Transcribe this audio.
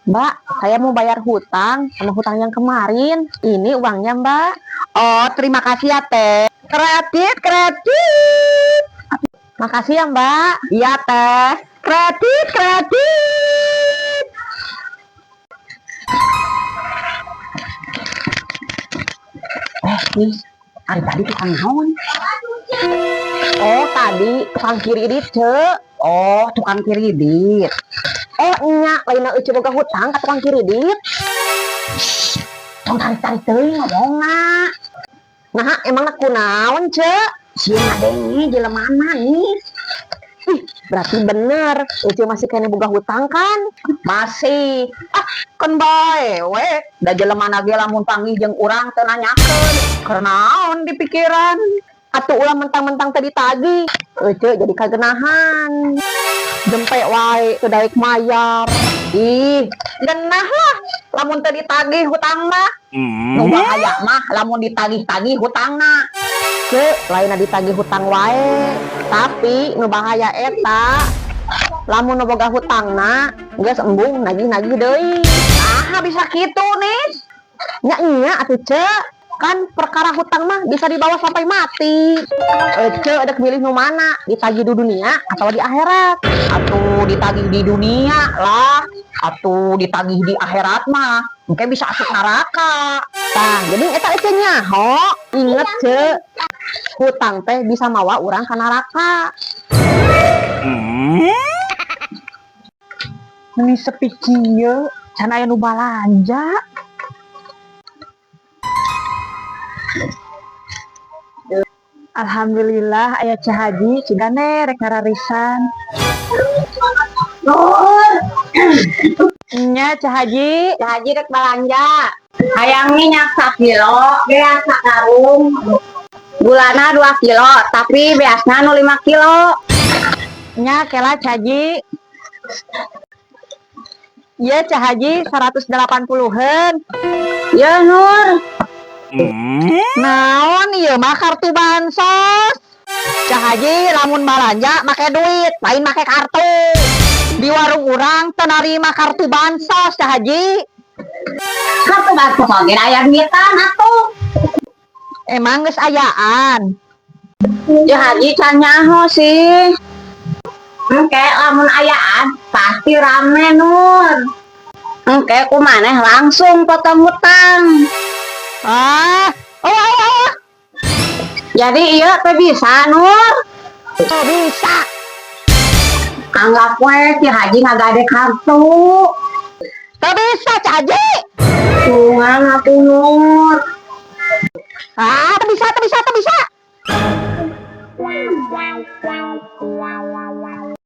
Mbak, saya mau bayar hutang sama hutang yang kemarin. Ini uangnya, Mbak. Oh, terima kasih ya, Teh. Kredit, kredit. Makasih ya, Mbak. Iya, Teh. Kredit, kredit. Eh, nih, ari tadi tukang naon? Oh, tadi tukang kredit, Cek. Oh, tukang kredit. Oh, nya, lain Ece boga hutang ka tukang kredit. Tong tarik-tarik teuing ngomongna. Nah, emang kunaon, Cek? Sieun ngadenge jelemana nih. Ih, berarti bener. Ece masih keneh boga hutang kan? Masih. Ah, keun bae we. Da jelemana ge lamun panggih jeung urang teu nanyakeun. Keur naon di pikiran? Atuh ulah mentang-mentang tadi tagih. Ece jadi kagenahan. Jempe wae teu daek mayar. Ih, genah lah lamun teu ditagih hutang mah. Nu bahaya mah lamun ditagih-tagih hutangna. Cek, lain ditagih hutang wae. Tapi nu bahaya eta lamun nu boga hutangna geus embung nagih-nagih deui. Nah, bisa kitu nih. Nya nya atuh, Cek. Kan perkara hutang mah bisa dibawa sampai mati. Ece ada milih nu mana? Ditagih di dunia atau di akhirat? Atuh ditagih di dunia lah. Atuh ditagih di akhirat mah mungkin bisa asup neraka. Tah, jadi eta Ece nyaho. Inget, Cek. Hutang teh bisa mawa urang ka neraka. Meni sepi kieu, can aya nu balanja. Alhamdulillah aya Ceu Haji cigane rek ngararisan. Nur, Nya Ceu Haji, Ceu Haji rek balanja. Hayang minyak sakilo, beas sakarung. Gulana 2 kilo, tapi beasna nu 5 kilo. Nya kela Ceu Haji. Iya Ceu Haji 180-an. Ya Nur, Naon ieu mah kartu bansos? Ceu Haji lamun balanja make duit, lain make kartu. Di warung urang teu narima kartu bansos, Ceu Haji. Kartu bansos oge aya duitan atuh. Emang geus ayaan. Ceu Haji can nyaho sih. Engke lamun ayaan pasti rame, Nur. Engke ku maneh langsung potong hutang. Ah, oh, oh, oh. Jadi iya teh bisa, Nur. Oh, bisa. Anggap we si Haji ngagade kartu. Teu bisa, Ceu Haji. Tulungan atuh, Nur. Ah, teu bisa, teu bisa, teu bisa.